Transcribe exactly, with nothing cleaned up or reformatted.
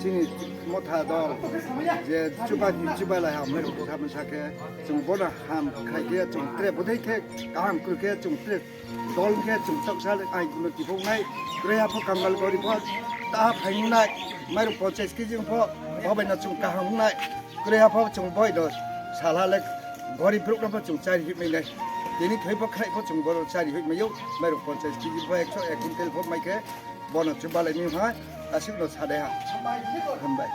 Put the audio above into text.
Chini motha dol je chuba di chuba lai ham mai rok kha masa khe chwng bono ham khai khe chwng tre bodai khe kaham kwrwi khe chwng tre dol khe chwng choksa ai gulo tipok nai tre ha pho kangal gori pho ta phai nai mai rok ponchas kg pho bobai no chwng kaham nai. Kwrwi ha pho chwng boi do sala le gori bruk no pho chwng chari hit mai nai. Tini thoi pho khai pho chwng boro chari hit mai yo mai rok ponchas kg pho ekso ek quintal pho mai khe bono chuba lai ni ha aswk no sadai ha. Hambai.